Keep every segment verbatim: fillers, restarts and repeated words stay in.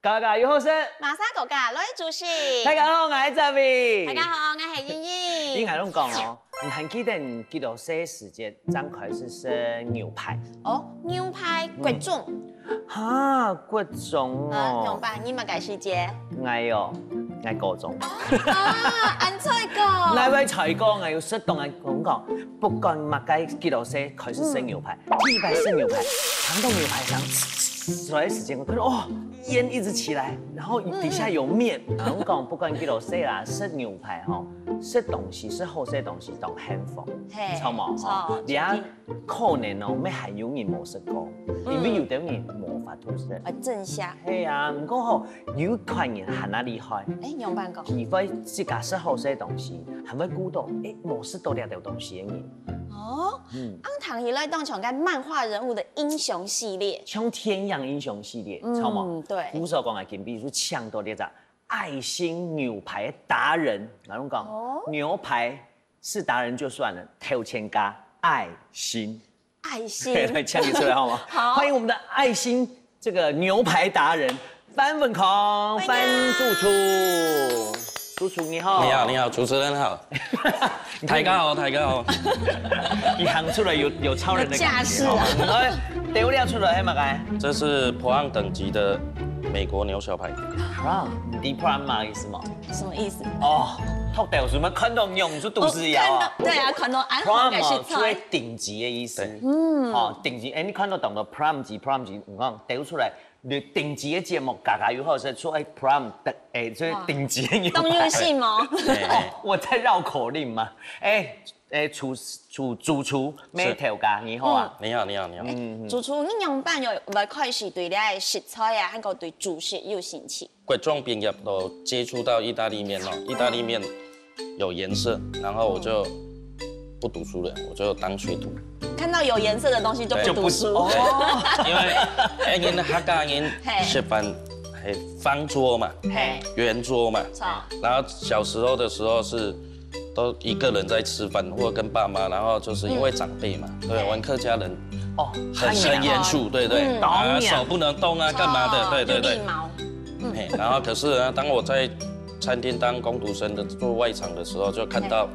家家有好食，馬莎哥哥來煮食。大家好，𠊎係Zavi。大家好，𠊎係英英。英，𠊎同你講哦，你還記得你幾多歲時節正開始食牛排？哦，牛排，嗯，國中。哈，國中哦。啊，仰般？你麼个時節？𠊎哦，𠊎高中。啊，恁早个。𠊎會早个，𠊎有適當个講講，不管麼个幾多歲開始食牛排，第一擺食牛排，嚐到牛排香， 所以時間我看到哦，煙一直起來，然後底下有麵，然後講不管幾多歲啦，食牛排吼，食東西，食好食東西當幸福，嘿，著無？著，吼，你啊，絕對。可能哦，乜還有人無食過，因為有的人無法度食。啊，正下。係啊，毋過吼，有一款人還較厲害，哎，仰般講？佢會自家食好食東西，還會顧到，哎，無食到這兜東西个人。哦，嗯。恁樣聽起來當像該漫畫人物个 英雄系列。像電影英雄系列，嗯，著無？對。故所講个，今比如說搶到這隻愛心牛排達人，然後講，哦，牛排是達人就算了，頭前加愛心。愛心。來，搶佢出來好嗎？好。歡迎我們的愛心這個牛排達人， 番文康，歡迎。番主廚。主廚你好。你好，你好，主持人好。大家好，大家好。你行出來有，有超人的感覺哦。有架勢啊。來，丟掉出來，係麼个？這是 Prime 等級的美國牛小排。Prime，你知 Prime 麼个意思嗎？什麼意思？哦，讀到書嘛，看到肉就肚屎枵啊。哦，看到，對啊，看到恁好个食材。Prime 哦，最頂級的意思。對。嗯。哦，頂級，哎，你看到懂得 Prime 級，Prime 級，你看丟出來， 你頂級个節目，家家有好食，出來 Prime 的，哎，這頂級个牛排。哇，當入戲嗎？哦，我在繞口令嗎？哎，哎，廚，廚，主廚，是。梅頭家，你好啊。嗯。你好，你好，你好。嗯，嗯。主廚，你仰般有，會開始對這个食材啊，還有對主食有興趣？國中畢業就接觸到義大利麵咯，義大利麵 有顏色，然後我就不讀書了，我就當水土。看到有顏色的東西就不讀書。對。哦。對，因為，哎，因為客家人，嘿，食飯，嘿，方桌嘛，嘿，圓桌嘛。著。然後小時候的時候是都一個人在吃飯，或跟爸媽，然後就是因為長輩嘛，嗯，對，嘿，我們客家人哦，很，很嚴肅，對，對，嗯，啊，手不能動啊，幹嘛的，著，對，對，對。有禮貌。嗯。嘿，然後可是呢，當我在餐廳當工讀生的做外場的時候，就看到，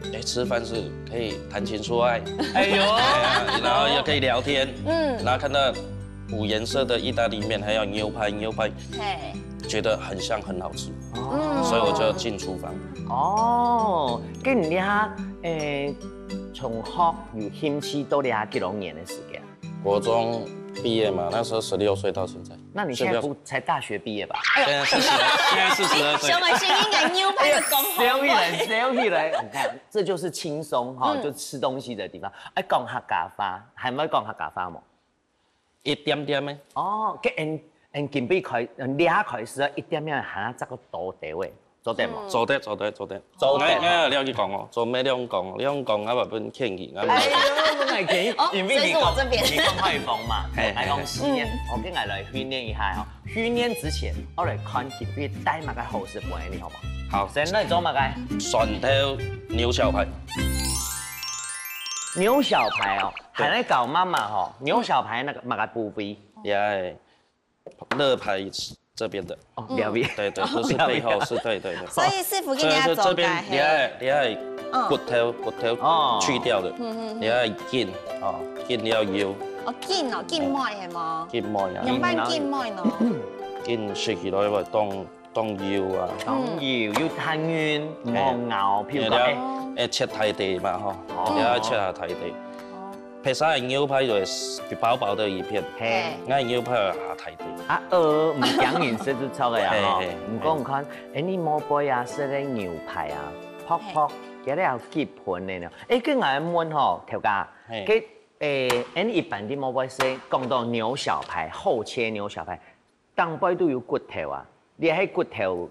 嘿，哎，吃飯是可以談情說愛，哎呦，哎呀，然後又可以聊天，嗯，然後看到五顏色的義大利麵，還有牛排，牛排，嘿，覺得很香，很好吃，哦，所以我就進廚房。哦，該你這下，誒，從學有興趣到這下幾多年个時間？ 國中畢業嘛，那時候十六歲到現在。那你現在不，十六，才大學畢業吧？現在四十二，現在四十二歲。小美心應該牛排个講好。哎呀，笑起來，笑起來，你看，這就是輕鬆哈，嗯，就吃東西的地方。哎，講客家話，還會講客家話嗎？一點點呢。哦，該恁，恁今晡開，嗯，這下開始啊，一點點還要再過多點喂。 做得無？嗯。做得，做得，做得。做得。𠊎，𠊎有了解講哦，做咩了講，了講啊，會分建議啊。哎呦，我來建議，哦，因為你講，所以是我這邊。你講開放嘛，嘿，哎，講實驗，嗯，我跟你來訓練一下哈。訓練之前，我來看今晡日帶麼个好食分你，好無？好。先來做麼个？蒜頭牛小排。牛小排哦，對。還來搞媽媽吼，牛小排那個麼个部位？耶。 肋排這邊的。哦，嗯。兩邊。對，對，不是背後，哦，是，對，對，對。所以師傅給你要做个，所以是這邊，嘿。你愛，你愛，嗯，骨頭，骨頭，哦，去掉的，嗯，嗯，嗯。你愛筋，哦，筋要有。哦，筋哦，筋膜係無？筋膜啊。仰般筋膜呢？筋食起來會當，當幼啊。當幼，又彈韌，毋好咬，譬如講，哎，哎，切大塊嘛，吼，哦。你愛切下大塊。哦。 別儕个牛排就係薄薄的一片，嘿。𠊎牛排就下大塊。啊，呃，毋驚人食就著个啊，吼。嘿，嘿，毋過你看，哎，你無背啊，食个牛排啊，薄薄，嘿，佢這有幾盆个呢？哎，該𠊎來問吼，頭家，嘿。該，哎，哎，你一般你無背食，講到牛小排，厚切牛小排， 頂背都有骨頭啊，你係骨頭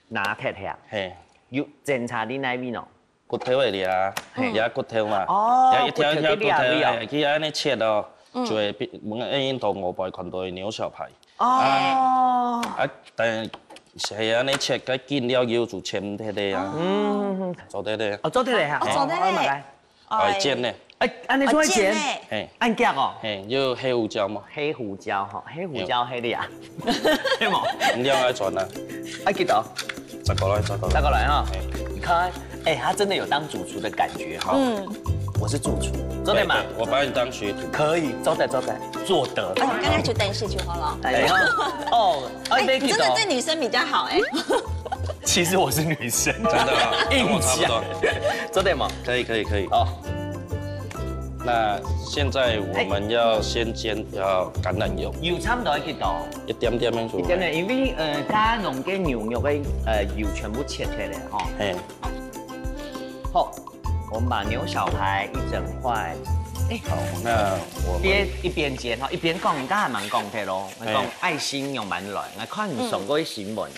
拿忒遐，嘿，有檢查你哪位喏？骨頭个咧，嘿，咧骨頭嘛，哦，咧一條一條骨頭，骨頭就咧位哦。嘿，佢恁樣切哦，就會變，變到外背看到个牛小排。哦，啊，但係恁樣切，該筋了又就切毋忒个啊。嗯，做得个。哦，做得个哈，哦，做得个。哦，來。 愛剪呢。哎，恁樣做得剪？哦，剪呢。嘿。恁遽哦？嘿，有黑胡椒嘛。黑胡椒吼，黑胡椒黑的啊，對無？你兩愛轉啊？愛幾多？再過來，再過來。再過來哈。嘿。你看，哎，他真的有當主廚的感覺哈。嗯。我是主廚，做得嗎？對，對，我把你當學徒。可以，做得，做得，做得。哎，剛剛就等一下就好了。哎，哦，哎，哎，你真的對女生比較好哎。其實我是女生，真的啊，硬講。跟我差不多。做得嗎？可以，可以，可以。哦。那現在我們要先煎，要橄欖油，油差不多幾多？一點點就好。一點點，因為，呃，加濃个牛肉个，呃，油全部切開來吼。嘿。好，我們把牛小排一整塊，哎，好，那我們邊，一邊煎哈，一邊講，你剛才蠻講忒咯，講愛心用蠻來，我看你上過新聞啊。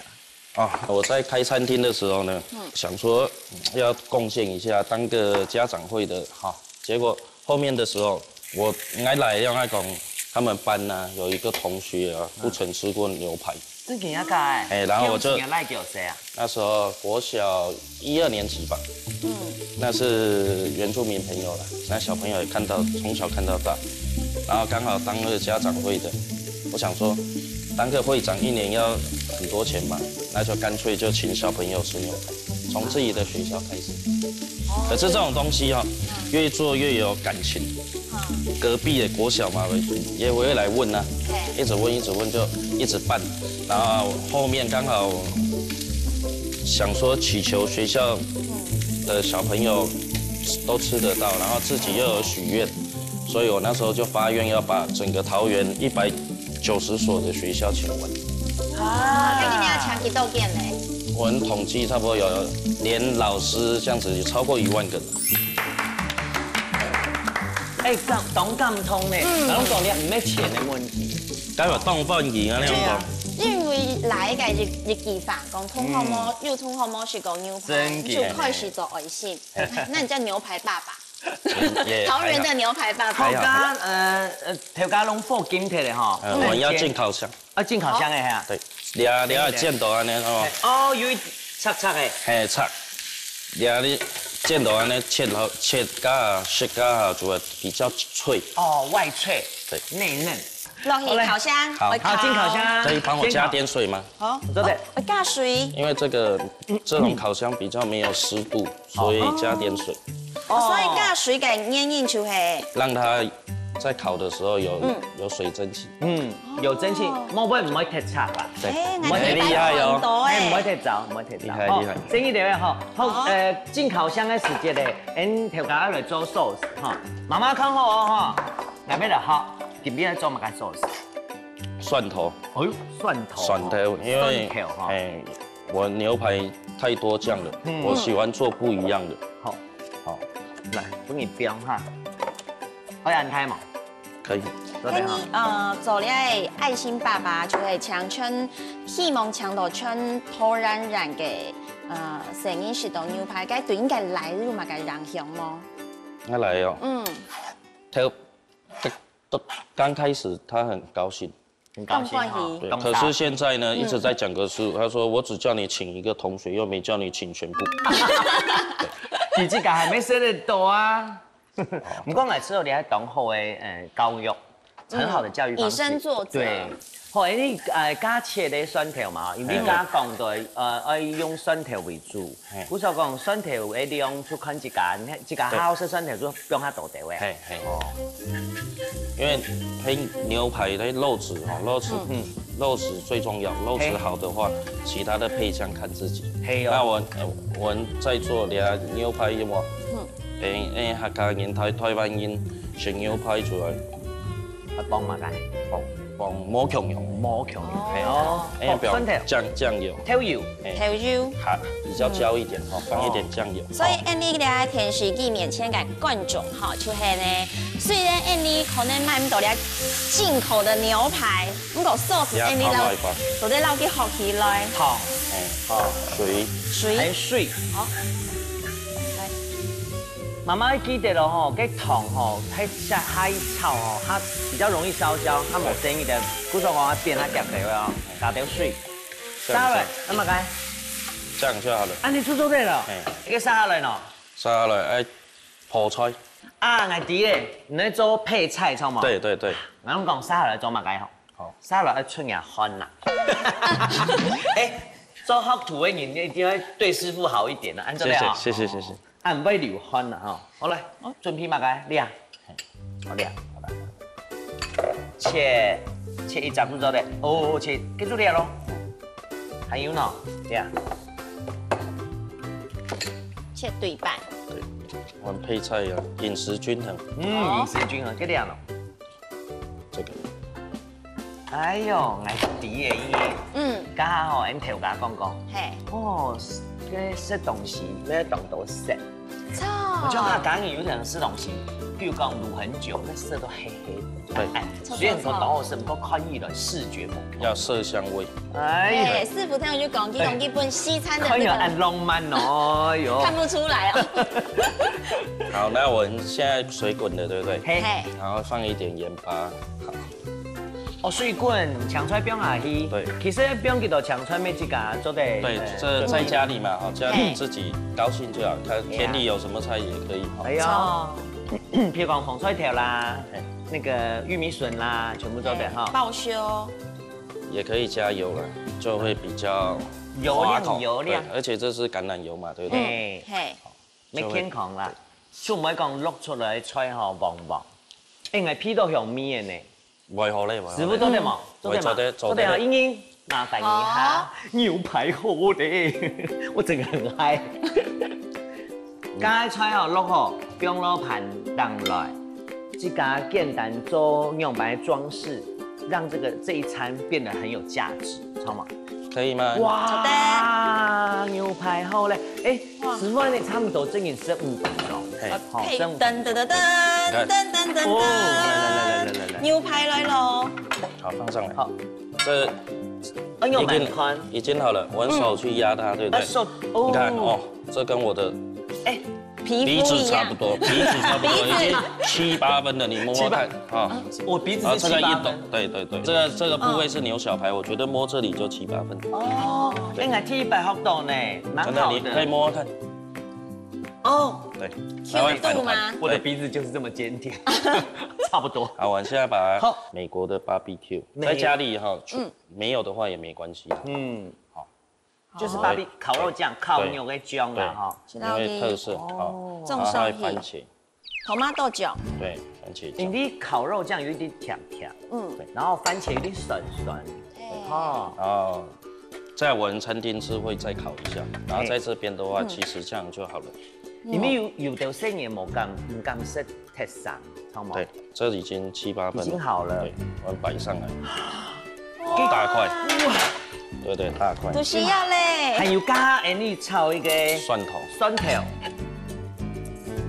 啊，我在開餐廳的時候呢，想說要貢獻一下，當個家長會的哈，結果後面的時候，我來了，要講他們班呢，有一個同學啊，不曾吃過牛排。真的假的？哎，然後我就，你有來給我誰啊？那時候國小一二年級吧，嗯，那是原住民朋友啦，那小朋友也看到，從小看到大，然後剛好當那個家長會的，我想說，當個會長一年要很多錢嘛，那就乾脆就請小朋友吃牛排，從自己的學校開始。可是這種東西哈，越做越有感情。隔壁的國小嘛，也會來問啊，一直問一直問就一直辦，然後後面剛好想說祈求學校的小朋友都吃得到，然後自己又有許願，所以我那時候就發願要把整個桃園一百九十所的學校請完。啊，該今年要搶幾多間呢？我們統計差不多有連老師這樣子有超過一萬個人。哎，感，當感動呢。嗯。然後講你毋係錢的問題。該有當歡喜啊，你講。對啊，因為來个一，一句話，講同學無，有同學無食過牛排，真的。就開始做愛心。哎，那你叫牛排爸爸。也還好。桃園的牛排爸爸。頭家，呃，呃，頭家攏付金忒了吼。嗯，我們要進烤箱。 啊，進烤箱个係啊？對，你啊，你啊，剪到恁樣哦。哦，有一切切个。嘿，切。你啊，你剪到恁樣切好，切个，切个就會比較脆。哦，外脆，對。內嫩。落去烤箱，好嘞。好，好，進烤箱。可以幫我加點水嗎？好，做得。哦，加水。因為這個，這種烤箱比較沒有濕度，所以加點水。哦，所以加水个原因就係讓它在烤的時候有，有水蒸氣。 嗯，有蒸汽，哦。莫怪毋會忒差啦。對，哎，毋會忒厲害哦。哎，毋會忒糟，毋會忒糟。厲害，厲害。好，正經个吼，好，好。呃，進烤箱个時節咧，俺頭家來做sauce吼，媽媽看好哦吼，來，來，好，今天來做麼个sauce？蒜頭。哎喲，蒜頭哦。蒜頭，因為，蒜頭哈。哎，我牛排太多醬了，嗯。我喜歡做不一樣的。好。好。來，分你標哈。愛安排嗎？ 可以。做得哈。恁呢，呃，做了愛心爸爸就會搶全，希望搶到全桃園縣个，呃，細人食到牛排，該對應該來路嘛，該影響無？愛來哦。嗯。他，他，他，剛開始他很高興。很高興哈。當歡喜。對，當爽。可是現在呢，嗯。一直在講個數，他說：「我只叫你請一個同學，又沒叫你請全部。」佢自家還沒生得到啊。 毋過𠊎知道你還當好个，呃，教育，很好的教育方式。嗯，以身作則。對。好，因為，呃，加切个蒜頭嘛，因為你剛剛講到，呃，愛用蒜頭為主。嘿。故所講蒜頭个量就看自家，自家好食蒜頭就放較多个。嘿，嘿。哦。因為配牛排的肉質吼，肉質，嗯。肉質最重要，肉質好的話，其他的配相看自己。嘿哦。那我，呃，我們在做的牛排有無？嗯。 誒，誒，客家人、台，台灣人食牛排出來，啊，放麼个？放，放無共樣。無共樣，哦。係哦。誒，放蒜頭。醬，醬油。豆油。誒，豆油。哈，比較焦一點，吼，放一點醬油。所以，恁呢，這電視機面前个觀眾，吼，就係呢，雖然恁呢可能買毋到這進口的牛排，毋過sauce，呀，哎，你老，放落一半。做得撈佢學起來。糖，哎，好，水。水。還有水。好。來。媽媽記得了吼，該糖吼，太下下一炒哦，它比較容易燒焦，它無生意的。故所講要變它掉水哦，加點水。這樣就，下來，那麼該。這樣就好了。啊，你出做得了。哎。一個下下來喏。下下來，哎，泡菜。啊，𠊎知咧，你在做配菜，著無？對，對，對。𠊎講下下來做麼个吼？ 好。下來愛出點汗啦。哎，做學徒的人一定要對師傅好一點的，按呢對啊。謝謝，謝謝，謝謝。啊，毋會流汗啦，吼。好來，準備麼个？你啊。好，你啊，好來。切，切一隻步驟的。哦，切，結束了咯。還有呢，你啊。切對半。對，我們配菜啊，飲食均衡。嗯，飲食均衡，這樣咯。這個。 哎喲，𠊎知个，因為，嗯。剛好吼，𠊎頭家講講，嘿。哦，該食東西愛當多色。著。我就怕講你有點食東西，比如講滷很久，那色都黑黑的。對。哎，著，雖然講當好食，不過看起來視覺不同。要色香味。哎呀。哎，師傅聽我就講，佢講日本西餐的那個，看起來很浪漫哦，哎喲。看不出來哦。好，那我們現在水滾了，對不對？嘿。嘿。然後放一點鹽巴，好。 哦，水滾，青菜放下去。對。其實放幾多青菜，每自家做得，對，呃，這在家裡嘛，哈，家裡自己高興就好，看田裡有什麼菜也可以，哈。哎呀，比如講紅菜頭啦，嘿。那個玉米筍啦，全部做得哈。嘿，爆香。也可以加油了，就會比較油亮，滑口，油亮。對，而且這是橄欖油嘛，對不對？嘿。嘿。 乜健康啦，就會，就毋會講落出來个菜吼黃黃。哎，𠊎鼻到香味个呢。會好咧，會好咧。師傅做得無？嗯，做得無？會做得，做得。做得啊，英英，麻煩你哈。好。牛排好咧，我整個很嗨。剛才菜吼落好，放落盤頂來，自家簡單做牛排裝飾，讓這個，這一餐變得很有價值，好嗎？可以嗎？哇，牛排好咧，哎， 哇。十萬呢，差不多正經十五分鐘。嘿。好，配十五分鐘。噔噔噔噔，你看。噔噔噔噔。哦，來，來，來。牛排來咯。好，放上來。好。這哎呦，已經，蠻寬。已經好了，我用手去壓它，對不對？啊，手，哦。你看，哦，這跟我的哎，皮膚一樣。鼻子差不多，鼻子差不多，鼻子。已經七八分了，你摸摸看，啊。我鼻子是七八分。啊，這個一抖，對，對，對，這個，這個部位是牛小排，我覺得摸這裡就七八分。哦，對。哎，𠊎第一擺學到呢，蠻好的。真的，你可以摸摸看。 哦，對，Q度嗎？稍微反彈。我的鼻子就是這麼堅挺，差不多。好，我們現在把它，好。美國的barbecue，美，在家裡哈，嗯。沒有的話也沒關係啦。嗯，好。就是barbecue，烤肉醬，對，烤肉个醬啦，對，哈。因為特色，哦。好，然後還有番茄。Tomato醬。對，番茄醬。因為烤肉醬有一點甜甜，嗯。對，然後番茄有點酸酸，對。哦。然後在我們餐廳是會再烤一下，然後在這邊的話，嗯。其實這樣就好了。 因為有，有兜細人無敢，毋敢食忒生，好無？對，這已經七八分了。已經好了。對，我們擺上來。大塊。哇。對，對，大塊。都需要嘞。還有加，哎，你炒一個蒜頭。蒜頭。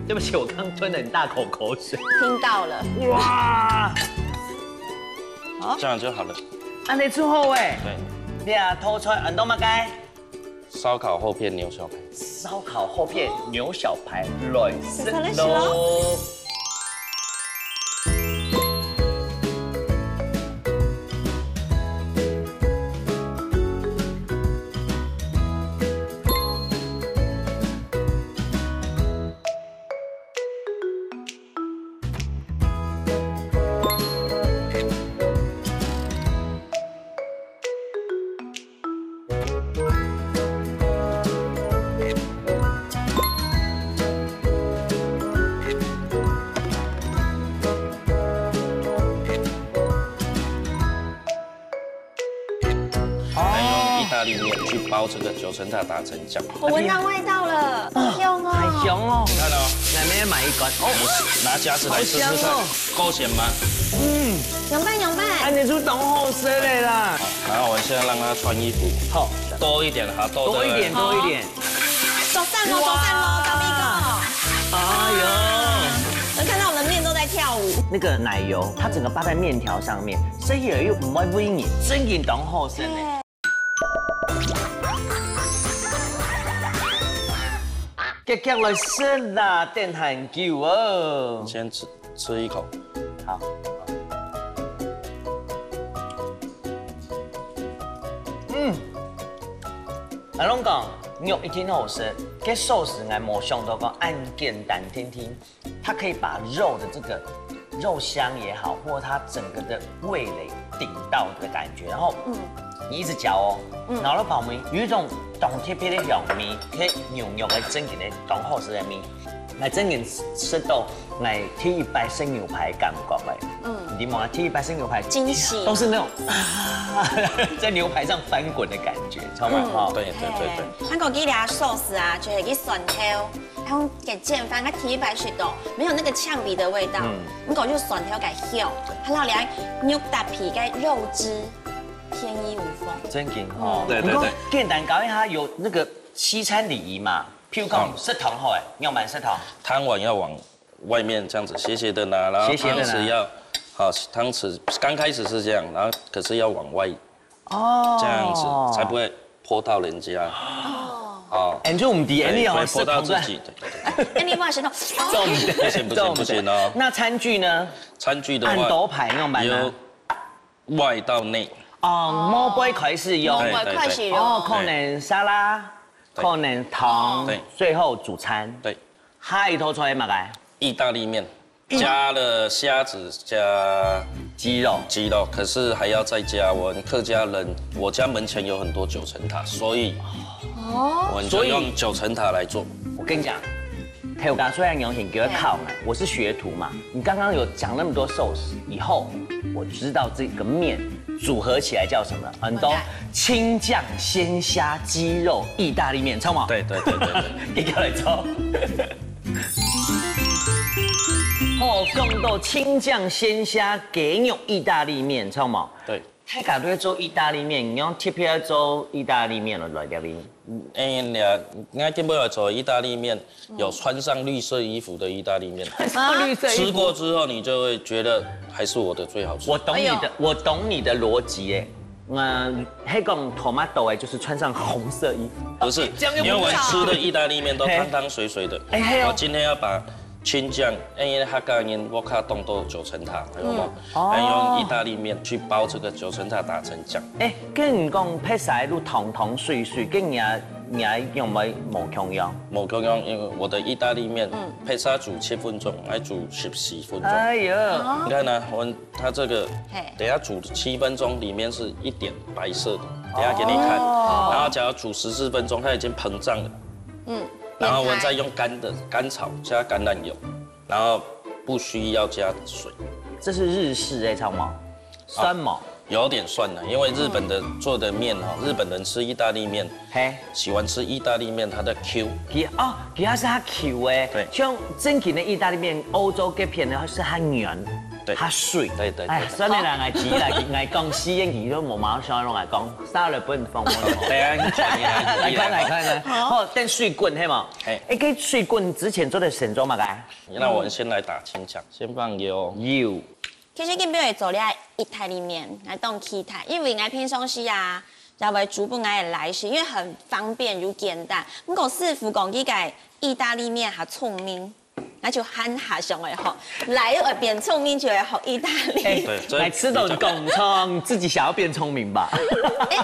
對不起，我剛吞了很大口口水。聽到了。哇。好。這樣就好了。按呢之後，哎，對。你啊，偷出來很多麼个？ 燒烤厚片牛小排。燒烤厚片牛小排，來食咯。还用意大利面去包这个九层塔打成酱。我闻到味道了，好香哦！好香哦！你看哦，那边买一罐哦，你拿夹子来试试看，好香哦！够咸吗？嗯，凉拌凉拌，按呢就当好食了啦。好，然后我现在让它穿衣服，好，多一点哈，多多一点，多一点。走散喽，走散喽，大力哥！哎呦，能看到我们面都在跳舞。那個奶油，它整個包在麵條上面，所以又毋會分人，真正當好食呢。遽遽來食啦，等很久哦。先吃吃一口。好。嗯，阿龍講，肉一定好食，這壽司𠊎無想到講恁簡單，聽聽，它可以把肉的這個肉香也好，或者它整個的味蕾頂到的感覺，然後嗯，你一直嚼哦，嗯，咬到泡面有一種當特別的香味，可以牛肉的真正的當好食的味。 𠊎真正食到𠊎第一擺食牛排感覺个。嗯，你知無？第一擺食牛排驚喜，都是那種啊，在牛排上翻滾的感覺，知道嗎？哈，对对对对，韓國佢个壽司啊，就係佢蒜頭，然後給煎飯，佢第一擺食到沒有那個嗆鼻的味道，嗯，你講就蒜頭个香，還有連肉搭配个肉汁，天衣無縫。真緊哈。对对对，簡單教一下，有那個西餐禮儀嘛，譬如講食堂好哎，仰般食堂？汤碗要往外面这样子斜斜的拿，然后斜斜地拿汤匙要，好，汤匙刚开始是这样，然后可是要往外哦，这样子，才不会泼到人家。哦，哎，就我们底下对，你好会泼到自食堂己。对对对哎，你不好意思，重点不行不行不行哦那餐具呢？餐具的话，按多排用板呢由？外到内，哦，摸杯开始用。对我开始哦，用。可能沙拉，对可能汤对，最后主餐。对，下一道菜嘛个意大利面加了虾子加鸡肉。鸡肉，可是还要再加我们客家人，我家门前有很多九层塔，所以我们就用九层塔来做。我跟你讲，头家虽然有很给我考嘛，我是学徒嘛。你刚刚有讲那么多寿司，以后我知道这个面组合起来叫什么，很多青酱鲜虾鸡肉意大利面，知道吗？对对对对对，给过来做。哦，讲到青酱鲜虾鸡肉意大利面，知道吗？对。大家都在做意大利面，你用特别做意大利面了来料理。哎呀，应该今天来做意大利面，有穿上绿色衣服的意大利面，绿色衣服吃过之后你就会觉得还是我的最好吃。我懂你的，哎呦我懂你的逻辑耶。嗯，黑讲 tomato 哎，就是穿上红色衣服。不是，这样又不因为我们吃的意大利面都汤汤水水的。哎还有我今天要把青酱，因为他刚刚我看动到九层塔，有吗？哦还用意大利面去包这个九层塔打成酱。哎，跟你讲，披萨路汤汤水水，跟你啊，你啊用没无共样？我刚刚因为我的意大利面，配沙煮七分钟，还煮十四分钟。哎呀，你看呢，我们它这个嘿等一下煮七分钟，里面是一点白色的，等一下给你看。然后只要煮十四分钟，它已经膨胀了。嗯，然后我们再用干的甘草加橄榄油，然后不需要加水，这是日式哎，知道吗？酸吗？有点酸了，因为日本的做的面哈，日本人吃意大利面，嘿，喜欢吃意大利面它的 Q。其啊，其实它 Q 哎，对像正经的意大利面，欧洲这片的话是它软，对它水，对对对哎，算了啦，来急来，来讲西宴，你就我马上弄来讲，杀了不能放过等一下你看你来看来看来，好，等水滚嘿嘛，嘿哎，跟水滚之前做的神州嘛该，那我们先来打青酱，先放油。有，其實今晡日做這意大利麵，𠊎當期待，因為𠊎平常時啊，也會煮分𠊎个倈仔食，因為很方便又簡單。毋過師傅講佢个意大利麵較聰明，𠊎就還下想愛學，倈仔愛變聰明就愛學意大利。对，这来吃到你讲错，你自己想要变聪明吧？哎，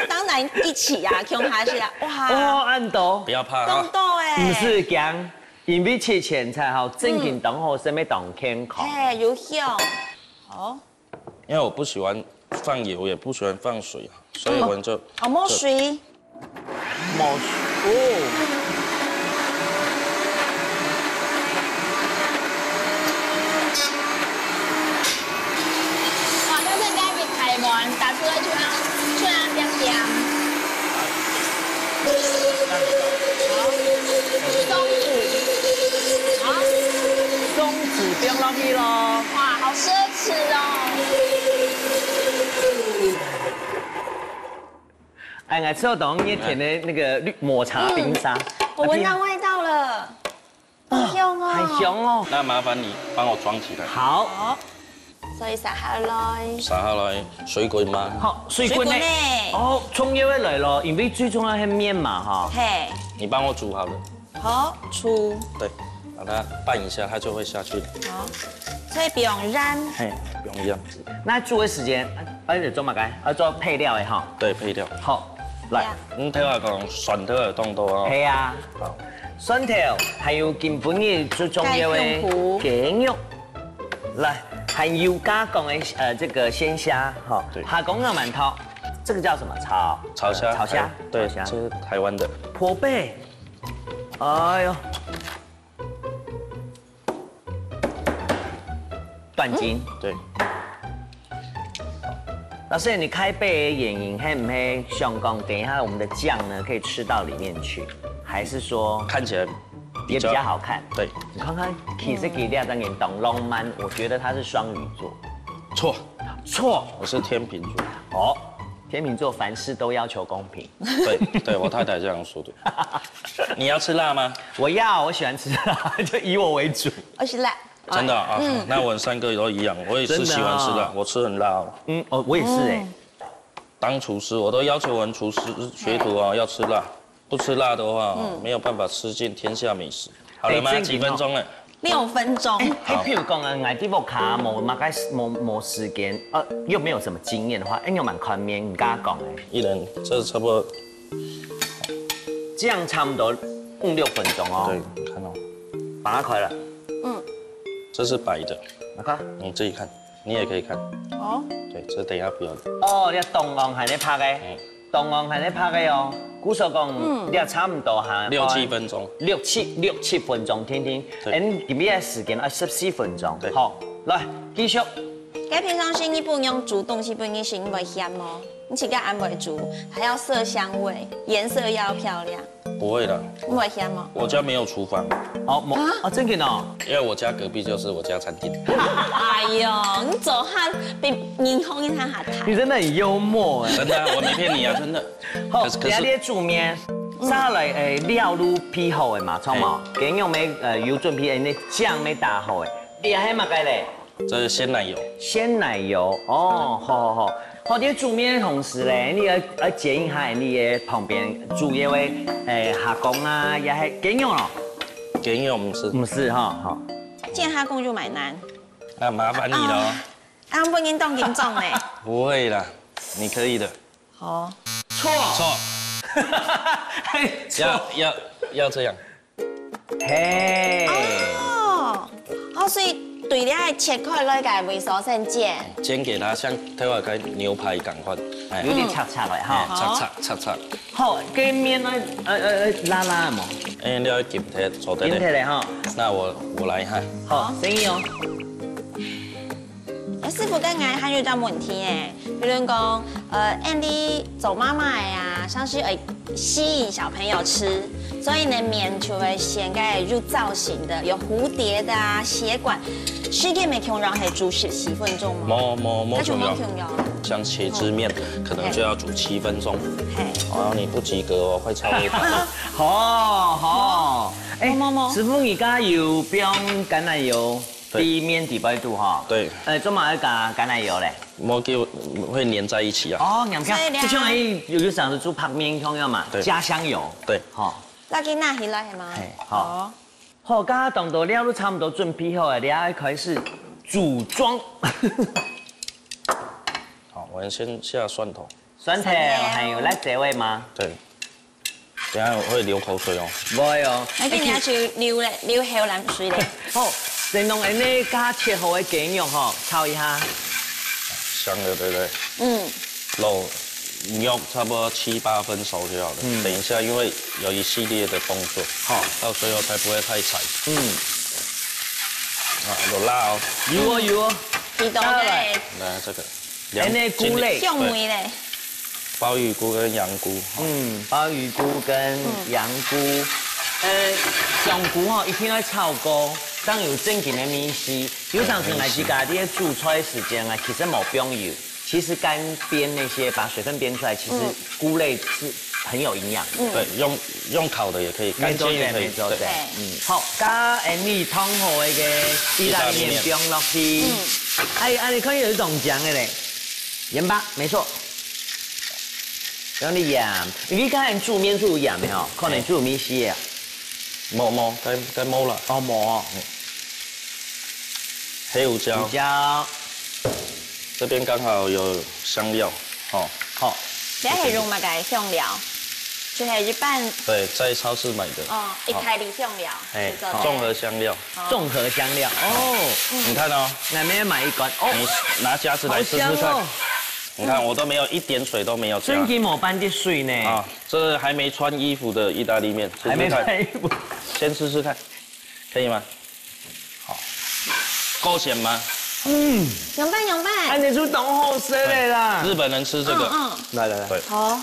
當然一起啊，共下去啦，哇，哦，恁多不，要怕當啊，多哎，不是讲，因为切莧菜哈，正经当好，身体当健康。嘿，有香，好。因为我不喜欢放油，也不喜欢放水啊，所以我们就哦，無水，冇哦，哇，但是應該會太滿，打出來就要就要點點。好，鬆子，好，粽子放落去咯。哇，好奢侈哦。哎，我吃到懂你甜的那个绿抹茶冰沙，我闻到味道了，好香哦。很香哦。那麻烦你帮我装起来。好，好，所以撒下來。撒下来，水滚吗？好，水滾呢？水滾呢哦，重要的來了，因為最重要的面嘛哈。嘿，你帮我煮好了。好，煮，对，把它拌一下，它就会下去了。好，所以不用染。嘿，不用一样。那煮的時間，而且做麼个？要做配料的哈。对，配料。好，來，嗯，頭下講蒜頭有當多哦。係啊，好，蒜頭，還有今晡日最重要的雞胸脯雞肉，來，還有加工的呃這個鮮蝦哈，對蝦公肉饅頭，這個叫什麼？炒炒蝦。炒蝦，对，炒蝦，这是台湾的。破背，哎呦，斷筋。对，老師，你開背的原因，係不係想講等一下我們的醬呢可以吃到裡面去，還是說看起来也比較好看？对，你看看，其實給大家當當浪漫，我覺得他是雙魚座。错，錯我是天秤座。哦，天秤座凡事都要求公平。对对，我太太这样说的。你要吃辣吗？我要，我喜歡吃辣，就以我為主。我是辣。真的啊，那我们三个都一样，我也是喜欢吃辣，真的啊我吃很辣哦。嗯，哦，我也是哎。当厨师，我都要求我们厨师学徒啊要吃辣，不吃辣的话，没有办法吃尽天下美食。好了吗？哎真的哦几分钟了？六分钟。哎，譬如講啊，𠊎在屋下無麼个無無時間，呃，又沒有什麼經驗的話，哎，你有蠻寬面，你跟他講哎。一人这差不多，這樣差不多五六分鐘哦。对，你看哦，打開了，这是白的，你看，你自己看，你也可以看。哦，对，这等一下不要。哦，你看中央還在拍个，嗯中央還在拍个哦。故所講，你也差不多哈，六七分钟。六七六七分鐘，聽聽。對哎，你今日个時間啊，十四分鐘。對好，來繼續。該平常時你不用煮東西分佢食，你會嫌無？你自家恁會煮，還要色香味，顏色要漂亮，不会的，你會嫌無？我家没有厨房，哦，無哦，真个哦。因为我家隔壁就是我家餐厅。哎呦，你做下比銀行银行還大。你真的很幽默哎。真的啊，我没骗你啊，真的。好，可是可是今日煮面，下來誒料都備好个嘛，著無？雞肉咩誒有準備，誒你醬咩打好个，你還麼个咧？这是鲜奶油，鮮奶油哦，好好好。好，你煮面个同時咧，你要要煎一下你个旁邊主要个誒蝦公啊，也係雞肉咯，给你我们吃。毋係哈，好。煎蝦公就蠻難。那麻烦你了哦。啊，不然當緊張呢。不会啦，你可以的。好，錯错，嘿，要要要这样。嘿，哦，哦，所以對了切開來个位所先煎。煎给它像頭下个牛排赶快，哎有點赤赤个哈。哎，赤赤赤赤。好，該面呢，呃呃呃，辣辣無？哎，你要紧贴做得嘞。緊起來哈。那我我来哈。好，生意哦。哎，師傅，該𠊎還有一個問題誒，比如講，呃，恁樣做媽媽个啊，像是會吸引小朋友吃，所以呢，面就會選該有造型的，有蝴蝶的啊、血管。時間無共樣，係煮十四分鐘嗎？冇冇冇那就重要無，共樣。像茄汁面可能就要煮七分钟，嘿，然后你不及格哦，会超过一百。好好，哎，冇冇冇師傅，你剛剛有放橄欖油，對第一面底背肚哈。對呃，做麼个加橄欖油咧？我给我会黏在一起啊。哦，你看，所以呢就像哎，有有想着煮白面一樣嘛，對加香油。对，好，那給拿起來嗎？嘿好。好，剛剛當多料都差不多準備好了，你要開始組裝。好，我们先下蒜头。蒜頭還有辣椒味嗎？对，等一下我会流口水哦。不會哦。那今天就流了，流口水了。好，先用恁呢加切好个雞肉吼，炒一下。香了，对不对？嗯，肉肉差不多七八分熟就好了。等一下，因为有一系列的动作，好到最后才不会太柴。嗯，啊，有辣哦。有哦有哦。知道下來嘞。来这个，哎，那菇类香味嘞。对，鲍鱼菇跟羊菇，嗯，鲍鱼菇跟羊菇，呃，香菇吼，一定要炒過，正有正經个味緒。有當時𠊎自家在煮菜个時間啊，其實無放油，其實乾煸那些，把水分煸出來，其實菇類是很有營養。嗯，對，用用烤的也可以，乾煎也可以。免做得，免做得。對，嗯，好，加恁樣燙好个个意大利麵放落去。嗯，哎，恁樣可以有一種醬个咧，鹽巴，沒錯。用點鹽，因為剛才煮麵是有鹽个吼，可能煮麵係个。無無，該該無啦。哦，無哦。黑胡椒。胡椒。這邊剛好有香料，哦。好。這係用麼个香料？就係一般。對，在超市買的。哦，意大利香料。哎，是做的。綜合香料。哦。綜合香料哦。你看哦，那邊買一罐哦。你拿夾子來試試看。好香哦。你看，我都沒有一點水都沒有加。真的無半滴水呢。啊，這還沒穿衣服的意大利麵，試試看。還沒穿衣服。先試試看，可以嗎？好，夠鹹嗎？嗯，仰般仰般？恁樣就當好食个啦。日本人吃這個。嗯嗯。來來來。對。好。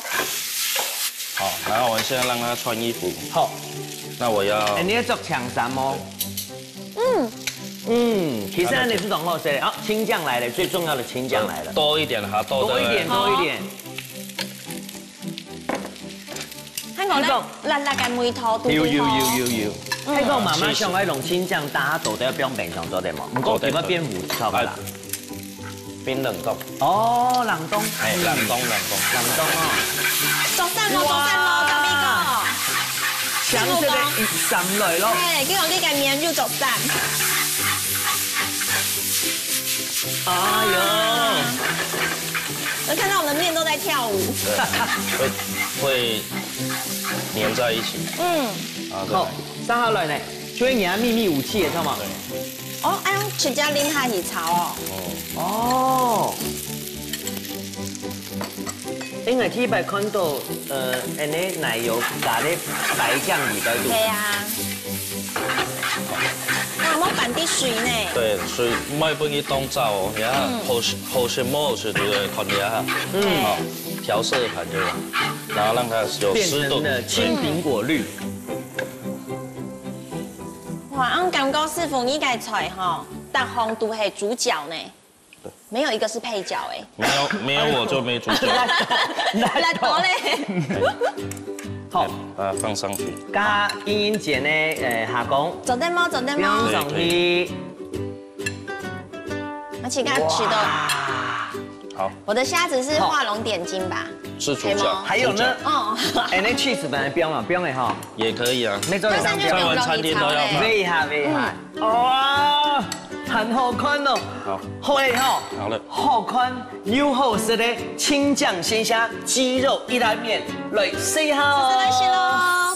好，然後我們現在讓他穿衣服。好。那我要，哎，你要著長衫哦。嗯。嗯，其實恁樣就當好食个。好，青醬來了，最重要的青醬來了。多一點哈，多多一點，多一點。 還講咧，辣辣个味道，對不對？有有有有有。嗯。還講媽媽想愛用青醬打豆豆放冰箱做得無？毋過佢要變無效啦。哎，冰冷凍。哦，冷凍。哎，冷凍冷凍。冷凍哦。著衫咯，著衫咯，大咪哥。強勢个一上來咯。嘿，結果這個面就著衫。哎呦。 能看到我們的麵都在跳舞。對，會會黏在一起。嗯。啊，對。好，接下來呢，就係你个祕密武器了，知道嗎？對。哦，哎呦，直接淋下去炒哦。哦。哦。應該第一擺看到，呃，恁樣奶油加个白醬裡背肚。對啊。 哇，莫半滴水呢。對，水莫分佢當燥哦，你看，嗯。好食好食無好食就係看你啊，嗯。哦，調色盤對吧？然後讓它有濕度。變成了青蘋果綠。哇，恁感覺師傅你个菜吼，逐項都係主角呢。 沒有一個是配角欸。沒有沒有我就沒主角。來，來，來，來。好。呃，放上去。加英英姐呢，呃，下工。做得嗎？做得嗎？放上去。可以，可以。而且剛剛吃的，哇。好。我的蝦子是畫龍點睛吧？是主角，係嗎？還有呢？主角。哦。哎，那cheese本來不用了，不用了哈。也可以啊。沒做得上去。中文餐廳都要放。厲害，厲害。嗯。 哇，很好看哦。好。好欸吼。好了。好看又好食个青醬鮮蝦雞肉意大利麵，來試一下哦。試試看，試咯。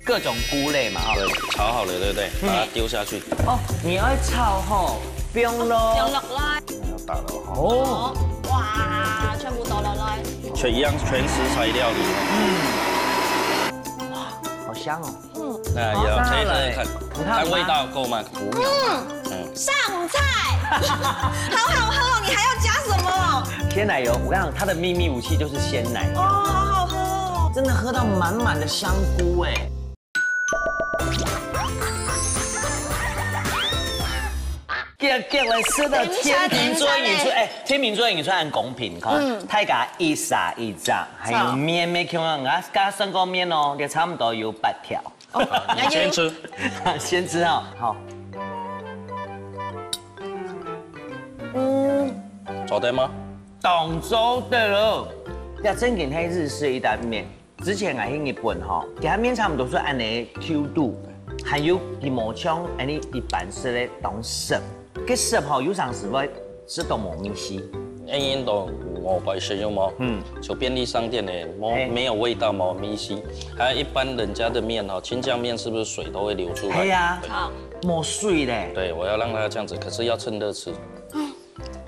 各種菇類嘛，哈。對，炒好了，對不對？嗯。把它丟下去。哦，你愛炒吼，不用咯。放落來。要打了哈。哦。哇，全部倒落來。全一樣，全食材料理。嗯。哇，好香哦。 嗯。那也要配合看，好，上來。你看嗎？看味道夠嗎？五秒。嗯，嗯。上菜，好好喝哦，你還要加什麼？鮮奶油，我跟你講，它的秘密武器就是鮮奶油。哦，好好喝哦。真的喝到滿滿的香菇欸。 結結果食到天秤座演出，等一下，等一下。哎，天秤座演出很公平，看，嗯。大家一儕一隻，還有麵，好。麵共樣，啊，加算過麵哦，就差不多有八條。哦，好，你先吃。先吃哦，好。嗯。做得嗎？當做得了，這正經係日式意大利麵。 之前𠊎去日本吼，佢个麵差毋多係恁仔Q度，還有佢無像恁仔一般食个當濕。該濕吼，有成時會食到無味緒。恁仔都有無關係，有無？嗯，就便利商店的，無，嘿，沒有味道，無味緒。還有一般人家的面哈，青醬面是不是水都會流出來？係啊，好，無水咧。对，我要让它这样子，可是要趁热吃。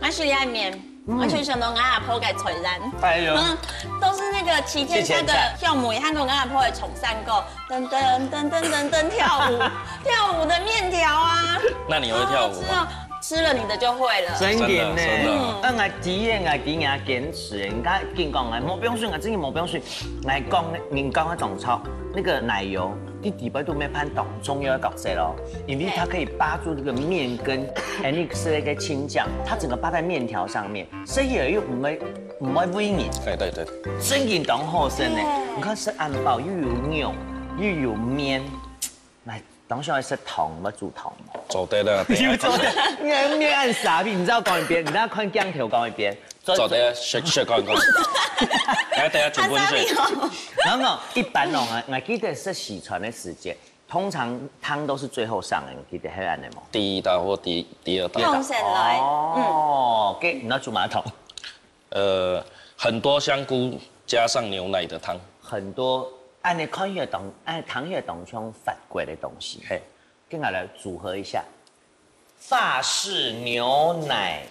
我是爱面，我就想到我阿婆个菜单，哎呦，嗯，都是那个七千三个酵母，还有我阿婆的宠三个，噔噔噔噔噔噔跳舞，跳舞的面条啊，那你会跳舞吗？吃了你的就会了。真的呢，真的嗯，那我第一个，我第一个坚持，你看，跟你讲啊，无不用水，我真的无不用水，来讲，你刚刚讲超那个奶油，你底背都没拍当重要的角色咯，因为它可以帮助这个面跟 Anix 那个青酱，它整个搭在面条上面，所以也又不会不会味人，哎，对对，真的当好吃呢。你看是汉堡又有肉又有面，来，当时还是糖，我煮糖。做得了，等一下你做的，你还没按傻逼，你知道讲一遍，你知道看镜头讲一遍，做得学学看看，等一下等一下全部水。然后呢，一般哦，我我记得是洗船的时间，通常汤都是最后上的，你记得还有安尼吗？第一道或第第二道，用起来，哦，给你要煮马桶，呃，很多香菇加上牛奶的汤，很多，安尼看起来当，哎，汤也当像法国的东西，嘿，跟我来组合一下，法式牛奶，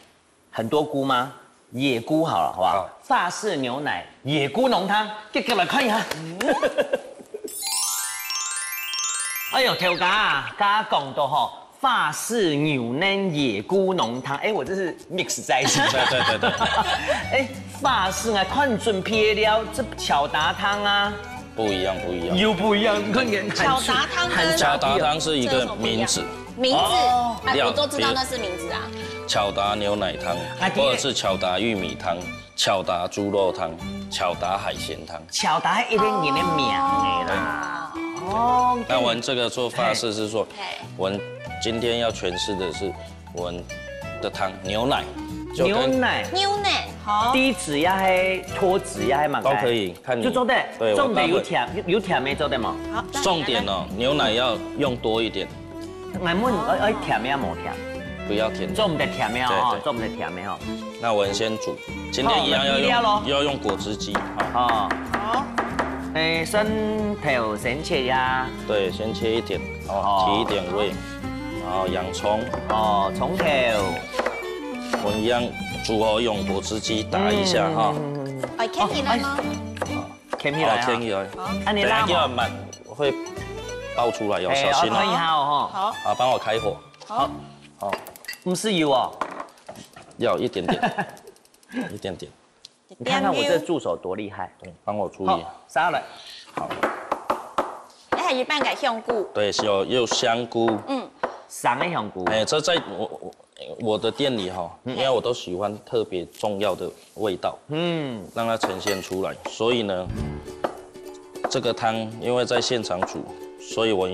很多菇吗？野菇好了，好不好？好法式牛奶野菇浓汤，给给来看一下。哎呦，头家啊，刚刚讲到吼，法式牛奶野菇浓汤，哎，我这是 mix 在一起。对对对对，哎，法式啊，看准配料，这巧达汤啊，不一样不一样。又不一样，看起来很巧达汤跟很巧达汤是一个名字，名字哦，哎，料我都知道那是名字啊。巧达牛奶汤啊，或者是巧达玉米汤、巧达猪肉汤、巧达海鲜汤。巧达一个人的名的啦。哦，那我们这个做法是是说嘿，我们今天要诠释的是我们的汤牛奶，就跟牛奶。牛奶，好，低脂也系脱脂也系嘛，都可以，看你就做得，对，做得有我待会甜有甜的做得嘛？好，重点哦，牛奶要用多一点，俺问，哎哎，甜的也无甜，不要甜。做唔得甜的哦，对对做唔得甜的哦。那我们先煮，今天一样要好，来料咯用要用果汁机啊，哦，好，哎，蒜头先切呀，对，先切一点哦哦，提一点味，然后洋葱，哦，葱头，我们一样煮好用果汁机打一下哈，嗯，哎，可以了吗？添起来哈，好，添起来，按你辣嘛，要慢会爆出来，要哎，小心哦。我看一下哦，好，好，帮我开火，好，哈，唔是油哦，要一点点，一点点，你看看我这助手多厉害，对，帮我注意。好，杀了，好，哎，还有半个香菇，对，是有有香菇，嗯，生的香菇，哎，这在我我我的店里哈，因为我都喜欢特别重要的味道，嗯，让它呈现出来，所以呢，这个汤因为在现场煮，所以我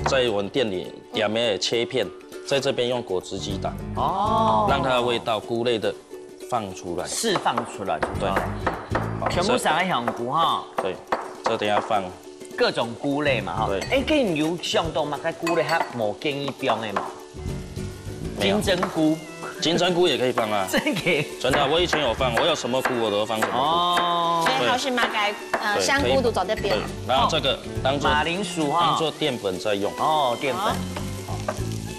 在我们店里点的切片，在这边用果汁机打，哦，让它的味道菇类的放出来。释放出来，对，好全部这生的香菇哈，对，这等一下放，各种菇类嘛哈。对哎，跟你有想到嘛，该菇类它无建议放的嘛，没有金针菇，金针菇也可以放啊，这个真的，我以前有放，我有什么菇我都放什么哦，哎，好是嘛该呃对香菇都做得变对，，然后这个当做马铃薯哈当，做淀粉在用，哦，淀粉，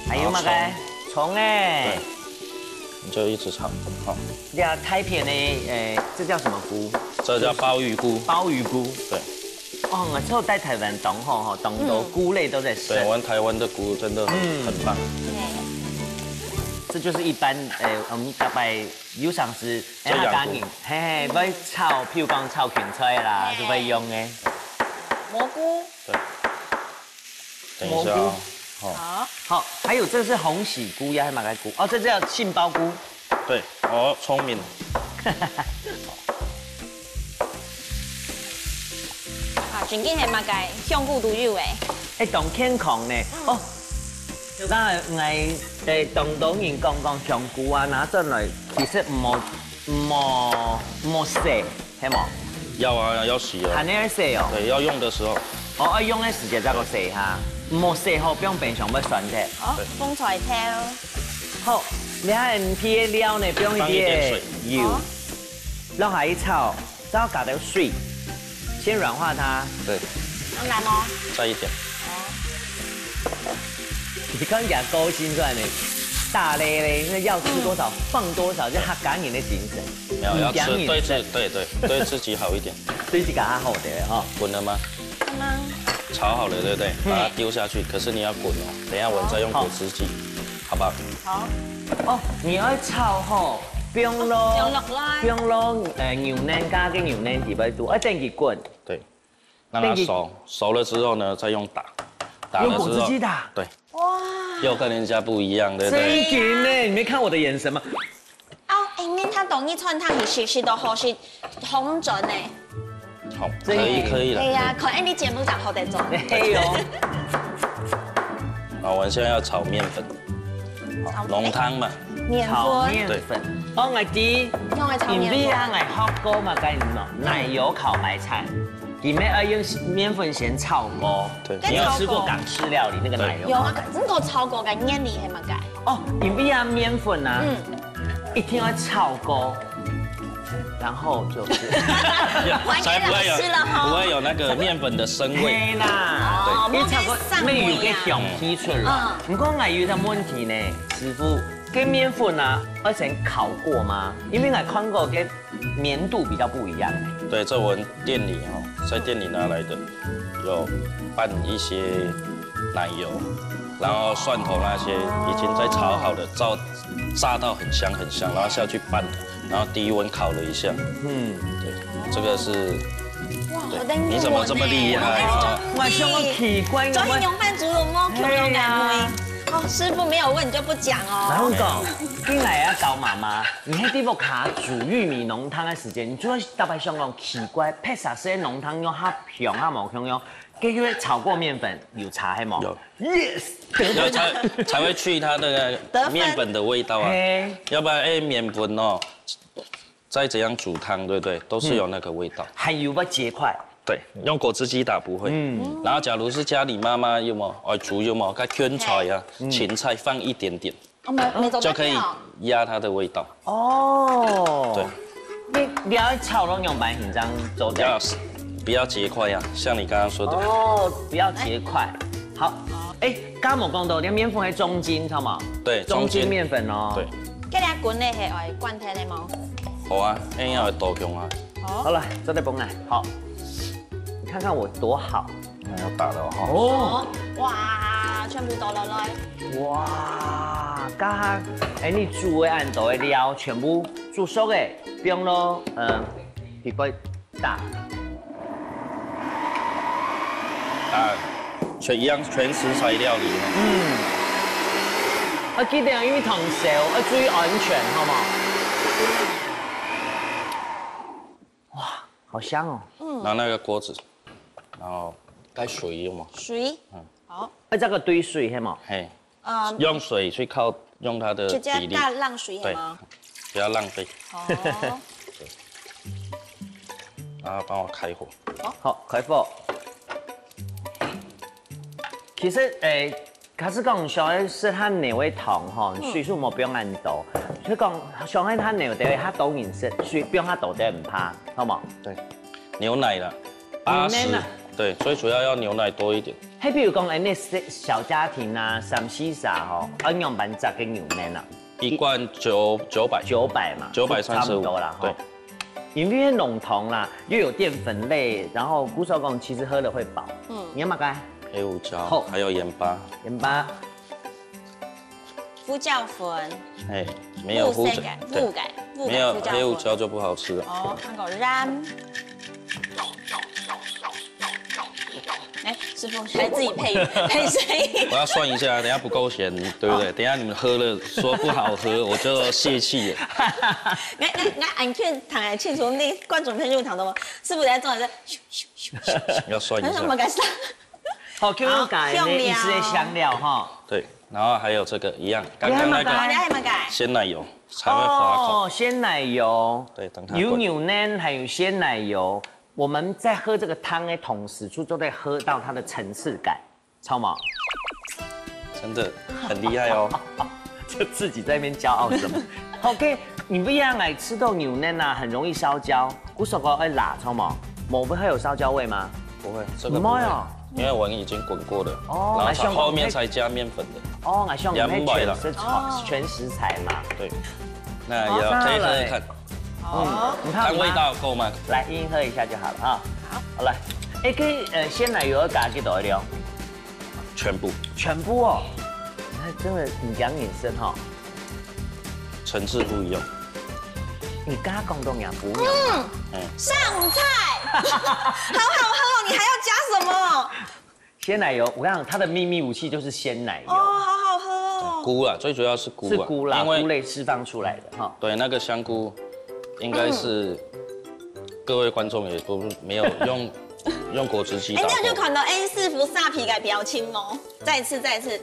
还有嘛该葱哎对，你就一直炒，好，呀，太片的，哎，这叫什么菇？这叫鲍鱼菇，鲍鱼菇。对。哦，我知道在台湾当好哈，当多菇类都在吃。对，我们台湾的菇真的很、嗯很棒。这就是一般，呃，我们大概有常时，哎，这样他讲你，嘿嘿，会炒，譬如讲炒芹菜啦，嘿就会用的。蘑菇，对，等一下哦。哦，好，好，还有这是鴻喜菇呀，还有马盖菇，哦，这叫杏鲍菇。对，哦，聪明。啊，正经系嘛个香菇都有诶。哎，当健康呢。哦，刚才哎，当多人讲讲香菇啊，拿转来其实莫莫莫洗，系无？要啊，要洗啊。还能洗哦。对，要用的时候，哦，爱用的时间再个洗哈，莫洗好，放冰箱会酸的。哦，风菜头，好，你看皮的料呢，放一放一点点水油好。落下去炒，再加點水，先軟化它。對，很难哦。再一點。你看起來高兴出来呢，大咧咧，那要吃多少放多少，就他感恩的精神。没有，要吃你感恩对自对对对自己好一点。对自己还好的哈。滚了吗？刚刚炒好了，对不对？把它丢下去，可是你要滚哦。等一下我再用果汁机，好不好？好，哦，你要炒吼，不用咯，不用落来不用咯，呃，牛奶加个牛奶底背肚，哎，等佢滾，对，让它熟，熟了之后呢，再用打，打了之后，用果汁机打对，哇，又跟人家不一样，对不对？真紧呢，你没看我的眼神吗？哦，哎，恁大兜个汆燙，你是不是都好食紅準呢？好，这一点可以可以了。对呀，可能你节目上好得做。嘿哦，好，我们现在要炒面粉，好，浓汤嘛，面粉，炒面粉，哦，我知，用来炒面粉。因为啊，我学过嘛，跟你讲，奶油烤白菜，里面要用面粉先炒过。对你有吃过港式料理那个奶油有啊烤白菜？，你个炒过个原理系么个？哦，因为啊，面粉啊，嗯，一定要炒过，然后就是。才不会有还给老师了哈不会有那个面粉的生味。嘿啦，哦因为炒过没有个香气出来。不过我有一个问题呢，师傅，跟面粉啊，而且烤过吗？因为我看过个绵度比较不一样。对，这我们店里哦，在店里拿来的，有拌一些奶油，然后蒜头那些已经在炒好的，炸炸到很香很香，然后下去拌，然后低温烤了一下。嗯，对，这个是，哇，对好，等你怎么这么厉害啊？我想讲奇怪，昨天用饭煮了吗？哎呀哦，师傅没有问你就不讲哦。然后讲，进来要找妈妈，你还在屋下煮玉米浓汤的时间，你就会大概想讲奇怪，配啥些浓汤用它香啊冇香用，跟个炒过面粉有差系冇？有，yes，要才才会去它的得分面粉的味道啊，嘿，要不然哎面粉哦，再怎样煮汤，对不对？都是有那个味道。还有不结块，对，用果汁机打不会。嗯，然后假如是家里妈妈有没有，哦，煮有没有，该圈菜啊，芹菜放一点点，我们没走就可以压它的味道。哦，对，你你要炒到两百紧张做掉不要。不要结块呀，像你刚刚说的。哦，不要结块。好，哎，刚刚我讲到，你面粉还中筋，知道吗？对，中筋中筋面粉哦。对，这里滚的系爱灌甜的吗？好啊，哎呀，多用啊。好了，做得崩来，好，你看看我多好。要打了哈。哦，哇，全部倒落来。哇，刚刚哎，你煮的恁多的料，全部煮熟的，不用咯，嗯，皮皮打。啊，全一样，全食材料理。嗯，要记得，因为糖烧要注意安全，好吗？哇，好香哦！拿那个锅子，然后该水有吗？水，好，哎，这个堆水系吗？嘿，嗯，用水去靠，用它的直接比例，加浪水系对吗？不要浪费。哦，然后帮我开火。好，开火。其实，诶，假使讲想要食下牛个糖吼，水素无放恁多。所以讲，想要下牛个，下多人食，水放下多点毋怕，好无？对，牛奶了，八十牛奶啊，对，最主要要牛奶多一点，嘿，比如讲，哎，那些小家庭啊，三四十吼，要仰般值个牛奶啊？一罐九九百，九百嘛，九百三十五差不多啦，吼对。因为浓汤啦，又有淀粉类，然后古早讲其实喝了会饱。嗯，你要么个黑胡椒，好还有盐巴，盐巴，胡椒粉，哎，没有胡椒木，塞对木，改，木改没有胡椒粉。黑胡椒就不好吃了。哦，看个染。哎，师傅还自己配配声音。我要算一下，等一下不够咸，对不对？等一下你们喝了说不好喝，我就泄气了。哎哎哎，俺劝唐来庆祝那观众朋友听到吗？师傅在做的是咻咻咻咻，要算一下那什么，感受？好，给我改好呢，一些香料哈。对，然后还有这个一样，刚刚那好，你个还没改？鲜奶油才会滑口。哦，鲜奶油，对，等它滚有牛奶，还有鲜奶油。我们在喝这个汤的同时，就都在喝到它的层次感，知道吗？真的很厉害哦。就自己在那边骄傲什么？OK，你不一样哎，吃到牛嫩啊，很容易烧焦。我说过爱辣，知道吗？我不会有烧焦味吗？不会，这个不会，没有因为我已经滚过了，哦然后才后面才加面粉的。哦，我想你们两百了全食材，全食材嘛。对，那也要可以喝喝看，嗯，你看看味道够吗？来，一一喝一下就好了哈。好，来，哎，可以呃，鲜奶油要加几多量？全部全部哦。你看，真的很养眼生哈。层次不一样。你刚刚讲东阳不用，上菜，好好喝哦！你还要加什么？鲜奶油，我跟你讲，它的秘密武器就是鲜奶油，哦，好好喝哦！菇啦，最主要是菇啊，是菇啦，因为菇类释放出来的哈。对那个香菇，应该是各位观众也都没有用用果汁机哎，打过。你有看到 A 师傅沙皮个表情吗？再一次，再一次，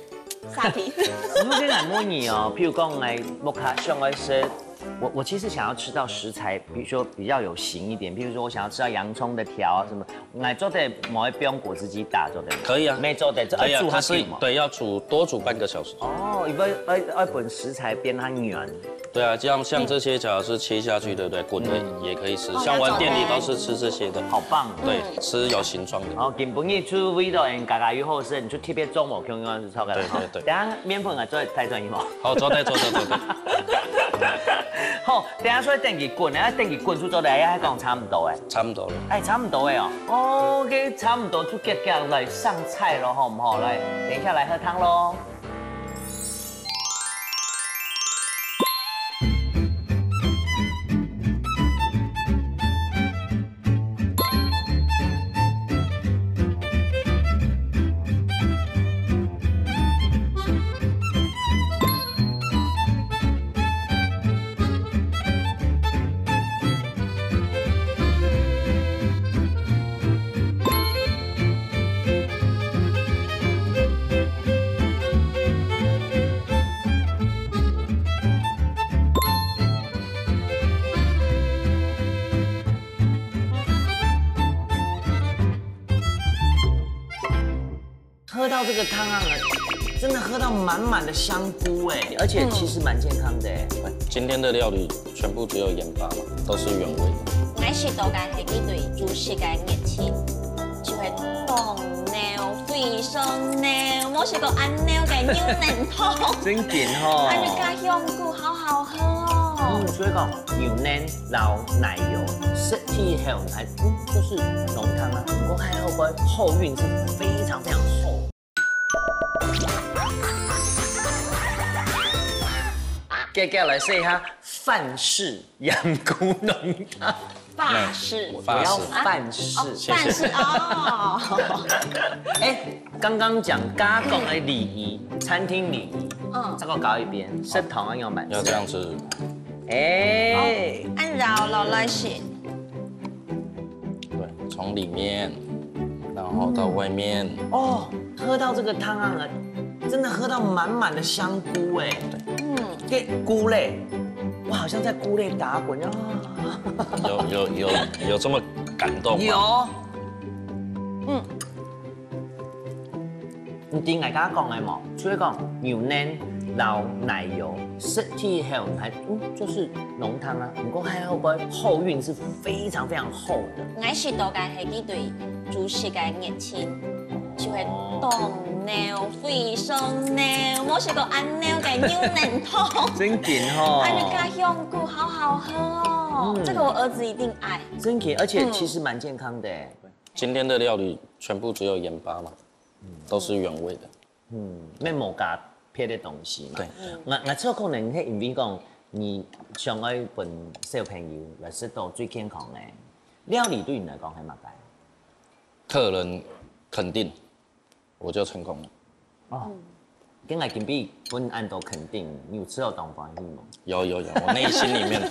沙皮。我们先来模拟哦，譬如讲来摩卡上来吃，我我其实想要吃到食材，比如说比较有形一点，譬如说我想要吃到洋葱的条啊什么，来做得买冰果汁机打做得吗？可以啊没做得，可以啊，煮它是嘛。对要煮多煮半个小时。哦，因为要要本食材变它软，对啊，这样像这些假如是切下去，对不对？滚的也可以吃，哦像我店里都是吃这些的。好棒哦。对，吃有形状的。哦，今晡日出味道，人家家有好食，你就特别做无共样是错个啦。对对对等下面粉啊，做得带转去无？好，做对做对做对。好，等下所以等佢滾，等下等佢滾出咗嚟，还讲差唔多诶。差不多了。哎，差唔多诶哦。OK，差唔多就结结来上菜咯，好唔好？来，等一下来喝汤咯。喝到这个汤啊，真的喝到满满的香菇哎，而且其实蛮健康的哎。今天的料理全部只有盐巴嘛，都是原味的。我食到个係佢對主食个熱情，就係當濃，非常濃，無食過恁濃个牛奶湯。真甜哦。還有加香菇，好好喝哦嗯，。所以讲牛奶、老奶油，食起後還嗯就是濃湯啊，不過還好个後韻是非常非常厚。接下來試一下法式鹽菇濃湯，法式，法式我要法式。哦，法式哦。哎，刚刚讲刚刚讲的禮儀，餐厅禮儀，嗯再给我搞一遍，食堂要满要这样子，哎，按照落來食。对，从里面，然后到外面，哦，喝到这个汤啊，真的喝到满满的香菇哎，嗯，这菇嘞，我好像在菇类打滚啊。有有有有这么感动吗？有，嗯，你听我刚刚讲的嘛，所以讲牛奶、老奶油，食起後還嗯就是濃湯啊，不過還好个後韻是非常非常厚的。我食到个係佢對主食个熱情，就係當濃，非常濃，無食過恁濃个牛奶湯。真甜吼。還有加香菇，好好喝哦。嗯這個我兒子一定愛。真甜，而且其实蛮健康的哎。今天的料理全部只有盐巴嘛，都是原味的。嗯，没有加别的东西嘛。对。我我知道可能係因为讲你想要分小朋友来食到最健康的料理，对你来讲系么个？客人肯定，我就成功了。哦，今日今日分恁多肯定，你有吃到当欢喜吗？有有有，我内心里面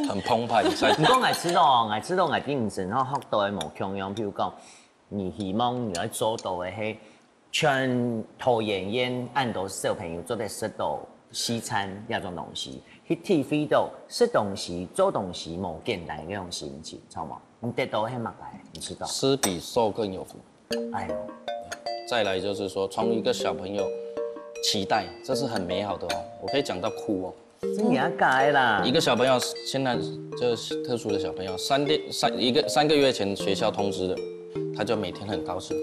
很澎湃，在不过我知道哦，我知道我精神吼学到的无共样，譬如讲，你希望你要做到的系，全桃园县恁多小朋友做得食到西餐那种东西，去体会到食东西、做东西无简单的那种心情，知道吗？你得到的系么个？你知道？施比受更有福。哎呦，再来就是说，从一个小朋友期待，这是很美好的哦。我可以讲到哭哦。真的假的啦？一个小朋友现在就是特殊的小朋友，三天三一个三个月前学校通知的，他就每天很高兴。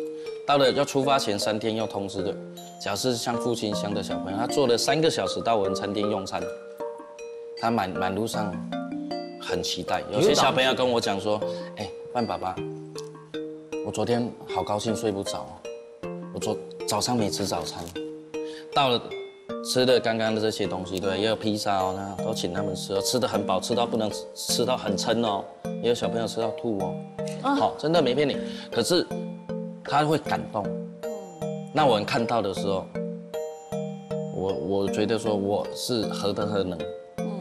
到了要出发前三天要通知的，假设像复兴乡的小朋友，他坐了三个小时到我们餐厅用餐，他满满路上很期待。有些小朋友跟我讲说：“哎，范爸爸，我昨天好高兴睡不着，我昨早上没吃早餐，到了吃了刚刚的这些东西，对，也有披萨哦，那都请他们吃哦，吃的很饱，吃到不能吃，吃到很撑哦，也有小朋友吃到吐哦。”好，真的没骗你。可是他会感动。那我们看到的时候，我我觉得说我是何德何能，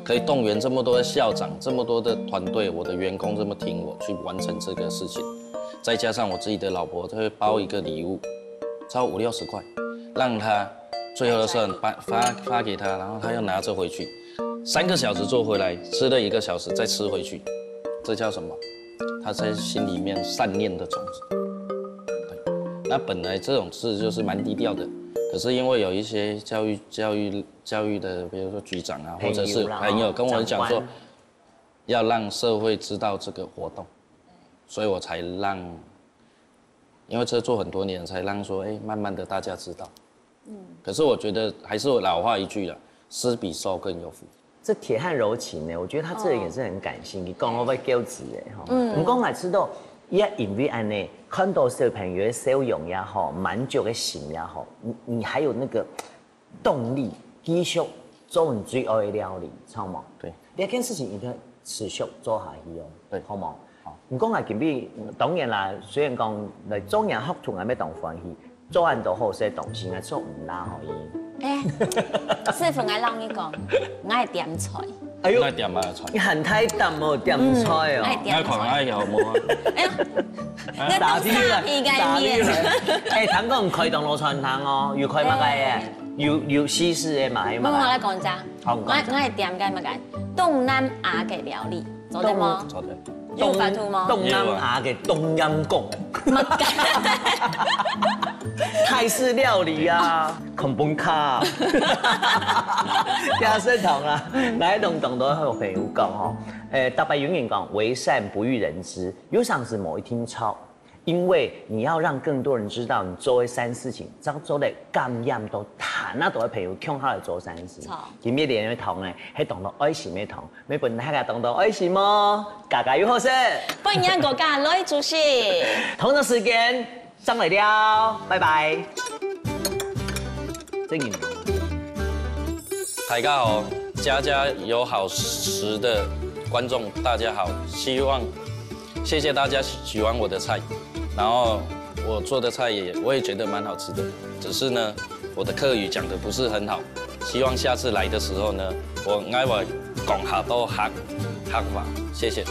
可以动员这么多的校长、这么多的团队，我的员工这么挺我去完成这个事情，再加上我自己的老婆，她会包一个礼物，超五六十块，让她最后的时候发发发给她，然后她又拿着回去，三个小时做回来，吃了一个小时再吃回去，这叫什么？她在心里面善念的种子。对，那本来这种事就是蛮低调的，可是因为有一些教育教育教育的，比如说局长啊，或者是朋友跟我讲说，要让社会知道这个活动，所以我才让，因为这做很多年，才让说，哎，慢慢的大家知道。嗯，可是我觉得还是我老话一句了，施比受更有福。这铁汉柔情呢，我觉得他这个也是很感性，你讲我会câu子哎哈。嗯，不过我知道，也因为安呢，看到小朋友的笑容也好，满足的心也好，你你还有那个动力继续做你最爱的料理，知道吗？对，这件事情一定要持续做下去哦。对，好吗？好。你讲啊，今日当然啦，虽然讲来做人学徒，还没当欢喜，做很多好食的东西，还做唔啦好伊。哎，师傅，我让你讲，我爱点菜。哎呦，那点嘛菜，你很太淡哦，点菜哦。哎，点菜。那款爱有没有？哎呀，打地了，那都沙皮打地盖面。了。哎，听讲开东路餐厅哦，有开么个耶？有有西式的嘛，还有问我嘛？来讲一下，好我我爱点个么个东南亚个料理，做得吗？做得。有法度吗？东南亚个冬阴功，泰式料理啊，孔本卡，加生糖啊，来东东都好朋友讲吼，诶，大白永远讲为善不欲人知，有常是某一听超。因为你要让更多人知道你做的善事情，正做得感染到他那多的朋友，共下来做善事。错。今日连个糖呢，还当到爱心的糖，每本大家当到爱心哦，家家有好食。欢迎大家来主持。同一个时间上来聊，拜拜。这个大家好，家家有好食的观众，大家好，希望谢谢大家喜欢我的菜，然后我做的菜也我也觉得蛮好吃的，只是呢，我的客语讲的不是很好，希望下次来的时候呢，我我会讲下多客客话，谢谢。